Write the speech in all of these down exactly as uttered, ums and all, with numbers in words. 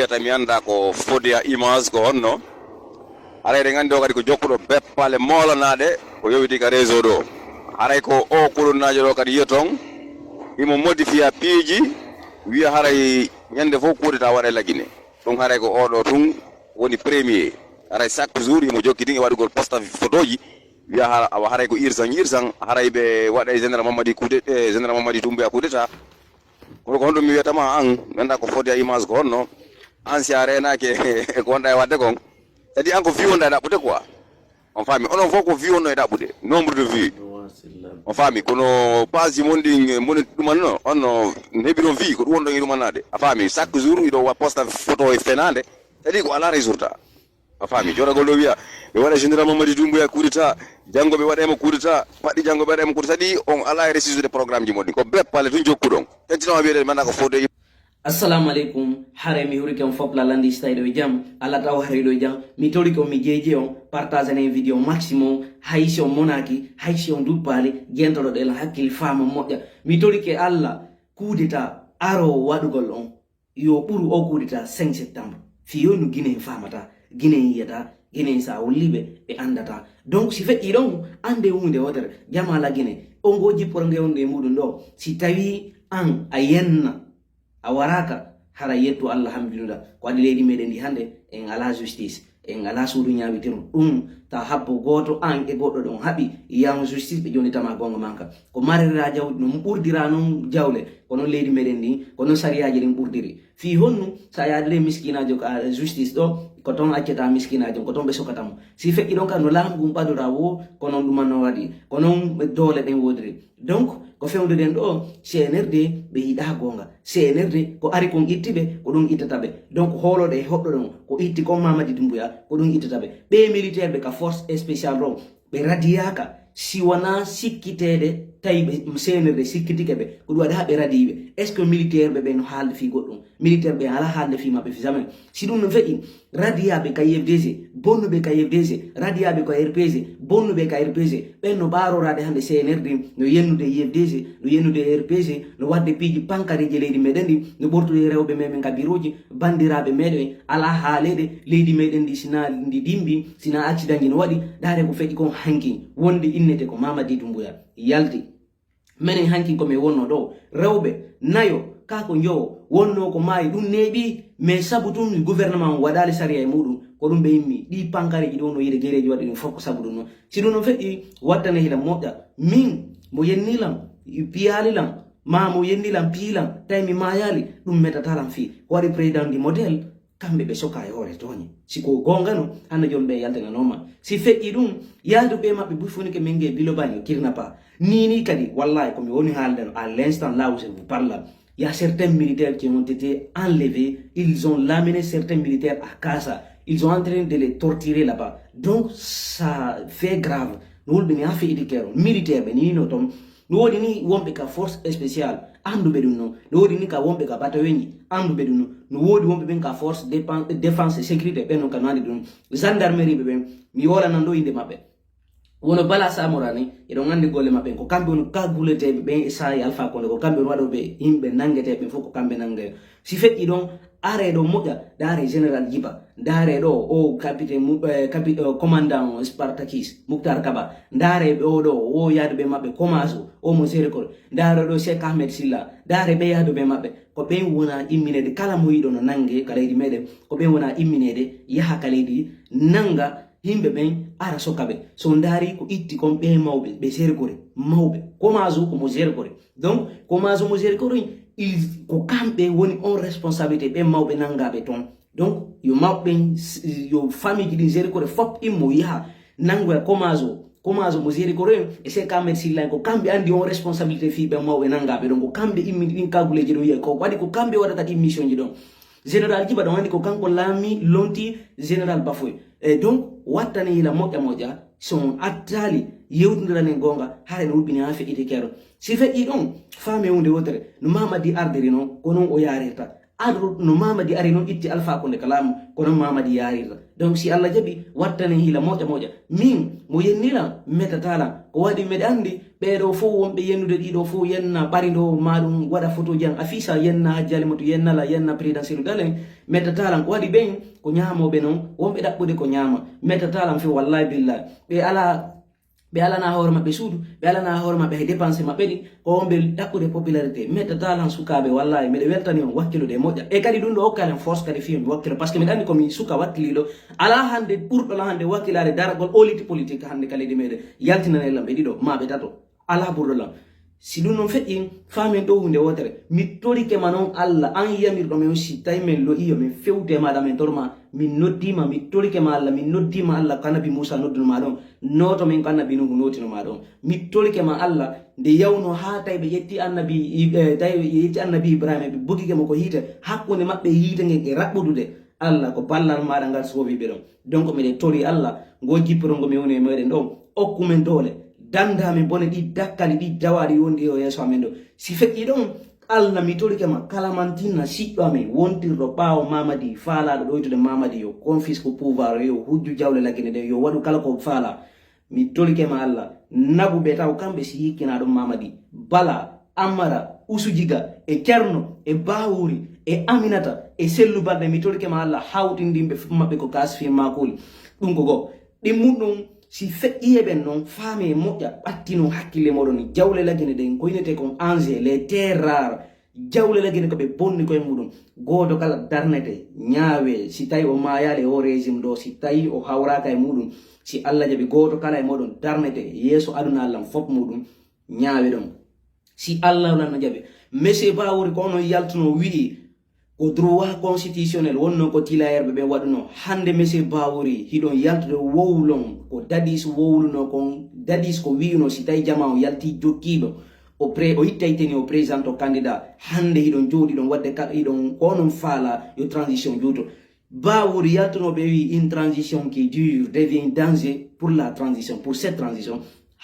Wiyata mi annda ko fodde a image ko honno. Haray eɗen anndi o kadi ko jokkuɗo beppale moolanaaɗe ko yowiti ka réseau ɗo. Haray ko o kulunnaajo ɗo kadi yiyoton, imo modifiya piiji, wiya haray ñannde fof kuudeta waɗa e Lagine. Ɗum haray ko oɗo tun woni premier. Haray chaque jour imo jokki ɗin e waɗugol posta photoji, wiya hara, awa haray ko irsan irsan, haray ɓe waɗa e général Mamadi coup d'é-, eh, général Mamadi Doumbouya coup d'état. Kono ko honɗum mi wiyata ma an, mi annda ko fodde a image ko honno, an si a reenaaki e ko wonɗa e waɗde kon, c'est-à-dire an ko vue wonɗa e ɗaɓɓude quoi. On faami, onon fof ko vue wonno e ɗaɓɓude, nombre de vue. On faami, kono page ji mon ɗin, moni ɗumanno, onno heɓiron vue, ko ɗum wonɗon e ɗumannaade. A faami, chaque jour hiɗo wa posta photo e fenaande, c'est-à-dire ko alaa résultat. A faami, jooɗagol ɗo wiya, ɓe waɗa général Mamadi Doumbouya coup d'état, janngo ɓe waɗa mo coup d'état, paɗɗi janngo ɓe waɗa mo coup d'état, c'est-à-dire on alaa e ressuscité programme ji mon ɗin. Ko beppale tun jokkuɗon. Tentinoma wiyeede mi annda ko fodde. Assalamu aleykum, haray mi hurike on fof la landi si tawi ɗo e jam, Allah taw haray ɗo e jam. Mi torike on, mi jeeje on, partage en vidéo maximum, hay si on monaaki, hay si on duppaali, jentoɗo ɗen hakkil faama moƴƴa. Mi torike Allah, coup d'état aro waɗugol on. Yo ɓuru o coup d'état cinq septembre. Fii yo no Guinée faamata, Guinée yiyata, Guinée sa holli ɓe, ɓe anndata. Donc, si feƴƴi ɗon, annde huunde wootere, jamaa la Guinée, on ngo jipporo nge wonde e muɗum ɗo, si tawi an a yenna, a waraaka, hara yettu Allah hamdinuɗa. Ko waɗi leydi meɗen ndi hannde, en alaa justice, en alaa suudu ñaawitirdu. Ɗum, ta habbo gooto an e goɗɗo ɗon haɓi, yan justice ɓe jonnitama goonga manka. Ko marira jawdi non ɓurdira non jawle, ko non leydi meɗen ndi, ko non sariyaaji ɗin ɓurdiri. Fii honnu, sa yaadiri e miskinaajo ka justice ɗo, ko ton accata miskinaajo, ko ton ɓe sokata mo. Si feƴƴi ɗon ka no laamu ngun ɓadora wo, ko non ɗumanno waɗi, ko non doole ɗen woodiri. Donc, ko fewndo ɗen ɗo, C N R D ɓe yiɗa goonga. C N R D ko ari kon itti ɓe, ko ɗum ittata ɓe. Donc, hooloɗo e hoɗɗo ɗon, ko itti kon Mamadi Doumbouya, ko ɗum ittata ɓe. Ɓe militaire ɓe ka force spéciale ɗo, ɓe radiyaaka, si wanaa sikkiteede, tawi ɓe C N R D sikkitike ɓe, ko ɗum waɗi haa ɓe radii ɓe. Est-ce que militaire ɓe ɓe no haalde fii goɗɗum? Militaire ɓe alaa haalde fii maɓɓe fii jamais. Si ɗum no feƴƴi, radiyaaɓe ka U F D G, bonnuɓe ka U F D G, radiyaaɓe ka R P G, bonnuɓe ka R P G, ɓen no ɓaaroraade hannde C N R D, no yennude U F D G, no yennude R P G, no waɗde piiji pankareeji leydi meɗen ndi, no ɓortude rewɓe meɗen ka birooji, banndiraaɓe meɗen, alaa haaleede, leydi meɗen ndi sina ndi dimbi, sina accident ji no waɗi, ndaare ko feƴƴi kon hanki, wonde innete ko Mamadi Doumbouya, yalti. Menen hanki ko min wonno ɗo, rewɓe nayo, kaa ko njowo, wonno ko maayi, ɗum neeɓi, mais sabu tun gouvernement on waɗaali sariya e muɗum, ko ɗum ɓe immi. Ɗi pankareeji ɗo no yiide gereeji waɗi ɗum fof ko sabu ɗum non. Si ɗum non feƴƴi, wattane hila moƴƴa. Min, mo yenni lan, piyaali lan, maa mo yenni lan, pii lan, tawi mi maayaali, ɗum metata lan fii. Ko waɗi président du modèle, kamɓe ɓe soka e hoore tooñe. Si ko goonga non, hannde jooni ɓe yaltinanoma. Si feƴƴi ɗum, yaadu ɓe maɓɓe bufunike min nge bilo baño kirnapa. Ni ni kadi, wallahi, ko mi woni haalde no, à l'instant là où je vous parle, il y a certains militaires qui ont été enlevés, ils ont amené certains militaires à Kasa, ils sont en train de les torturer là-bas. Donc, ça fait grave. No wulɓe ni ha feƴƴi kero, militaire ɓe ni no ton. No woodi ni wonɓe ka force spéciale, annduɓe ɗum non. No woodi ni ka wonɓe ka bataillon ji, annduɓe ɗum non. No woodi wonɓe ɓen ka force dépen-, défense et sécurité, ɓen non ka no anndi ɗum. Gendarmerie ɓe ɓen, mi yoolanan ɗo innde maɓɓe. Wono Bala Samora ni, eɗon anndi golle maɓɓe. Ko kamɓe woni kaguleteeɓe ɓen e Sahi Alpha Condé, ko kamɓe woni waɗooɓe yimɓe nanngeteeɓe ɓen fof, ko kamɓe nanngeyo. Si feƴƴi ɗon, are ɗo moƴƴa, ndaare Général Djiba, ndaare ɗo o capitaine mu-, eh, capi-, eh, commandant Spartakis, Mouctar Kaba, ndaare ɓe o ɗo, o yaaduɓe maɓɓe, Komaso, o mo Sérékol, ndaare ɗo Cheikh Ahmed Silla, ndaare ɓe yaaduɓe maɓɓe, ko ɓen wona immineede kala mo yiɗo no nannge ka leydi meɗen, ko ɓen wona immineede yaha ka leydi nannga yimɓe ɓen ara sokaɓe. So ndaari ko itti kon ɓe mawɓe, ɓe Sérékol, mawɓe, Komaso ko mo Sérékol. Donc, Komaso mo Sérékol, il, ko kamɓe woni on responsabilité, ɓen mawɓe nanngaaɓe toon. Donc, yo mawɓe ɓen, s-, yo famille ji ɗin Sérékol fof immo yaha nanngoya Komaso. Komaso mo Sérékol e Cheikh Ahmed Silla en, ko kamɓe anndi on responsabilité fii ɓen mawɓe nanngaaɓe ɗon. Ko kamɓe immini ɗin kaguleeji ɗon, yiya ko waɗi ko kamɓe waɗata ɗin mission ji ɗon. Général Djiba ɗon anndi ko kanko laami lonti Général Baffoy. E donc, wattane yila moƴƴa moƴƴa, so on attaali yewtondiranen goonga, hara ene huɓɓini haa feƴƴiti keero. Si feƴƴii ɗon, faame huunde wootere, no Mamadi ardiri noon, ko noon o yaarirta. Aɗo no Mamadi ari noon itti Alfa Konde ka laamu, ko noon Mamadi yaarirta. Donc si Allah jaɓi, wattanen hila moƴƴa moƴƴa. Min, mo yennila, metatalan. Ko waɗi meɗe anndi, ɓeeɗo fof wonɓe yennude ɗiɗo fof yenna ɓarindo ma ɗum waɗa photo jan afisa yenna hajjali mo to yennala yenna président Cellou Dalein, metatalan. Ko waɗi ɓen, ko ñaamooɓe noon, wonɓe ɗaɓɓude ko ñaama. Metatalan few wallahi billahi. Ɓe alaa ɓe alanaa hoore maɓɓe suudu, ɓe alanaa hoore maɓɓe hay dépense maɓɓe ɗi, ko wonɓe ɗaɓɓude popularité. Mettata lan sukaaɓe, wallahi, miɗo weltani on wakkilude e moƴƴa. E kadi ɗum ɗo okkalen force kadi fiyo mi wakkilo, parce que miɗo anndi ko mi suka wakkiliiɗo. Alaa hannde ɓurɗo lan hannde wakkilaade daragol oliti politique hannde ka leydi meɗen. Yaltinane lan ɓe ɗiɗo, maa ɓe tato. Alaa ɓurɗo lan. Si ɗum ɗon feƴƴi, faamen ɗo huunde wootere. Mi torike ma noon Allah, an yamirɗo men on, si tawi men lo'i yo men fewte e maaɗa, men toro ma, min noddiima, mi torike ma Allah, min noddiima Allah, ko annabi Muusa nodduno ma ɗon, nooto men ko annabi Nuuhu nootino ma ɗon. Mi torike ma Allah, nde yawno haa tawi ɓe ƴetti annabi I-, eh, tawi ɓe ƴetti annabi Ibrahima, ɓe bugike mo ko hiite, hakkunde maɓɓe e hiite ngen e raɓɓudude. Allah, ko ballal maaɗa ngal soofi ɓe ɗon. Donc, miɗen tori Allah, ngoo jipporo ngo mi woni e meɗen ɗoo, okku men doole, dannda men bone ɗi dakkali, ɗi dawaaɗi wonɗi o yeeso amen ɗoo. Si feƴƴi ɗon, Allah, mi torike ma, kala man tinna siɗɗo amen, wontirɗo ɓaawo Mamadi, faalaaɗo ɗoytude Mamadi, yo confisque pouvoir, yo hujju jawle Lagine ɗen, yo waɗu kala ko faalaa. Mi torike ma Allah, naɓu ɓe taw kamɓe si yikkinaa ɗum Mamadi, Bala, Amara, Usujiga, e Cerno, e Bawuri, e Aminata, e Sellu Balde, mi torike ma Allah, hawtindin ɓe fof maɓɓe ko kaas fi makuli. Ɗum ko goo. Ɗimmun ɗum, si feƴƴi e ɓen noon, faami e moƴƴa, ɓatti noon hakkille moɗon, jawle Lagine ɗen, ko inete kon enjeu, les terres rares, jawle Lagine ko ɓe bonni koye muɗum. Gooto kala darnete, ñaawe, si tawi o maayaali e o régime ɗo, si tawi o hawraaka e muɗum, si Allah jaɓi gooto kala e moɗon darnete yeeso aduna Allah fof muɗum, ñaawe ɗon. Si Allah lan no jaɓi. Monsieur Bawuri ko onon yaltuno wi'i ko droit constitutionnel wonno ko tilayerɓe ɓe waɗuno. Hannde Monsieur Bawuri hiɗon yaltude wowlon ko Dadis wowluno kon, Dadis ko wi'uno si tawi jama o yalti jokkiiɗo, o pré-, o ittay teni o président o candidat. Hannde hiɗon jooɗi ɗon waɗde ka, hiɗon ko onon faala yo transition juuto. Bawuri yaltuno ɓe wi une transition qui dure devient danger pour la transition, pour cette transition.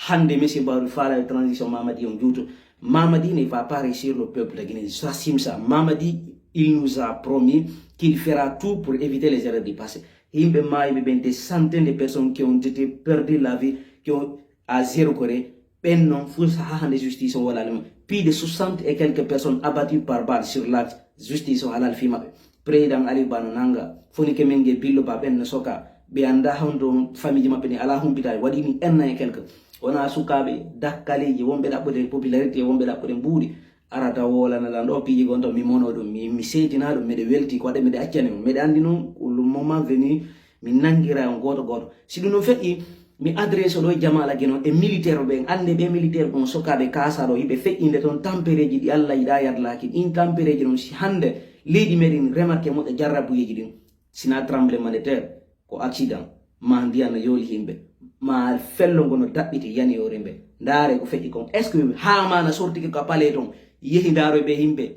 Hannde Monsieur Bawuri faala yo transition Mamadi on juuto. Mamadi ne va pas réussir le peuple de Guinée. J'assume ça. Mamadi, il nous a promis qu'il fera tout pour éviter les erreurs du passé. Yimɓe maayɓe ɓen, des centaines de personnes qui ont été perdu la vie, qui ont à zéro kore, ɓen noon fof so haa hannde justice on walaali mum. Plus de soixante et quelques personnes abattues par balle sur l'axe, justice on halaali fii maɓɓe. Président Aliou Ba no nannga, fonike men nge Billo Ba ɓen no soka, ɓe anndaa honto famille maɓɓe ni alaa humpitaade, waɗi ni enna e quelques. Wonaa sukaaɓe dakkaleeji, wonɓe ɗaɓɓude popularité, wonɓe ɗaɓɓude mbuuɗi. Arata wolana lan ɗo piiji gon to mi mono ɗum, mi, mi seedina ɗum, miɗe welti ko waɗe miɗe accani on. Miɗe anndi noon, le moment venu, mi nanngira on gooto gooto. Si ɗum no feƴƴi, mi adresse ɗo e jamaala Geno e militaire ɓen, annde ɓe militaire ɓen sokaaɓe kaasa ɗo, hiɓe feƴƴinde toon tampereeji ɗi Allah yiɗa yadlaaki. Ɗin tampereeji ɗon, si hannde leydi meɗen remarque moƴƴa jarrabuyeeji ɗin, sina tremblement de terre, ko accident, ma ndiyan no yooli yimɓe, ma fello ngo no daɓɓiti yani o rembe. Ndaare ko feƴƴi kon. Est-ce que haa ma na sortike ka palais ton, yehi ndaaro ɓe yimɓe,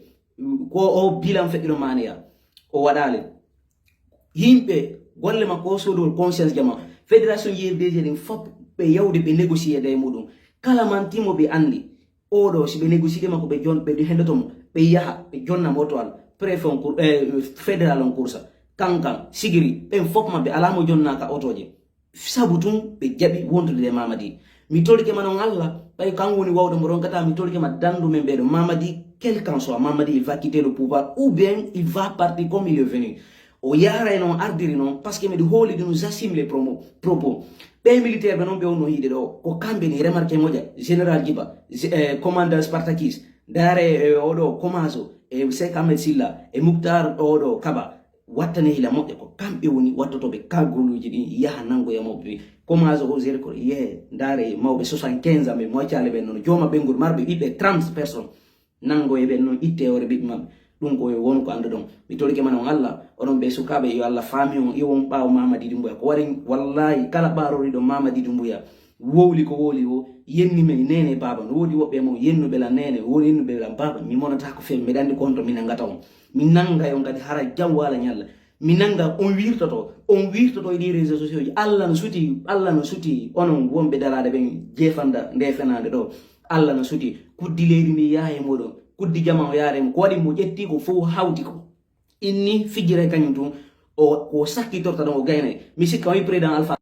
ko o bilan feƴƴino maneya, o waɗaali. Yimɓe, golle makko o sodowol conscience jama. Fédération J F D G ɗin fof ɓe yawde ɓe négocier e muɗum. Kala man timo ɓe anndi. Oɗo, si ɓe négocier makko, ɓe jon-, ɓe hendoto mo, ɓe yaha, ɓe jonna mo oto al, préfet on kur-, eh, fédéral on kursa. Kankan, sigiri, ɓen fof maɓɓe alaa mo jonnaaka otooje. Sabu tun, ɓe jaɓi wondude e Mamadi. Mi torike ma non Allah, ɓay kan woni wawɗo mo ronkata, mi torike ma dandu men ɓeɗo. Mamadi, quel qu'en soit, Mamadi, il va quitter le pouvoir, ou bien il va partir comme il est venu. O yaara e non ardiri non, parce que miɗo hooli ɗum, j'assume les promo-, propos. Ɓe militaire ɓe non ɓe wonno hiide ɗo, ko kamɓe ni, remarque moƴƴa, général Djiba, gé-, eh, commandant Spartakis, ndaare, eh, oɗo Komaso, e Cheikh Ahmed Silla, e Moukhtar oɗo Kaba, wattane hila moƴƴa, ko kamɓe woni wattotooɓe kaguluuji ɗin, yaha nanngoya mawɓe ɓe. Komaso o zéro ko, ye, ndaare mawɓe soixante-quinze ans, ɓe moƴƴaale ɓen noon, jooma ɓenngol marɓe ɓiɓɓe trente personnes. Nanngo e ɓen noon, itte hoore ɓiɓɓe maɓɓe. Ɗum ko wonu ko annduɗon. Mi torike ma noon Allah, onon ɓe sukaaɓe, yo Allah faami on, iwon ɓaawo Mamadi Doumbouya. Ko waɗi, wallahi, kala ɓaaroriɗo Mamadi Doumbouya, wowli ko wowli o, yenni men, nene, baaba. No woodi woɓɓe e mon yennuɓe lan nene, woodi yennuɓe lan baaba. Mi monata ko feewi, miɗa anndi ko honto mi nanngata on. Mi nannga on kadi hara jam wala ñalla. Mi nannga on wirtoto, on wirtoto e ɗi réseaux sociaux ji. Allah no suti, Allah no suti onon wonɓe daraade ɓen jeefanda nde fenaande ɗo. Allah no suti. Kuddi leydi ndi yaha e muɗum. Kuddi jama o yaare mo. Ko waɗi mo ƴetti ko fof hawti ko. Inni fijira kañum tun o ko sakkitorta ɗon o gaynay. Mi sikka o wi président Alpha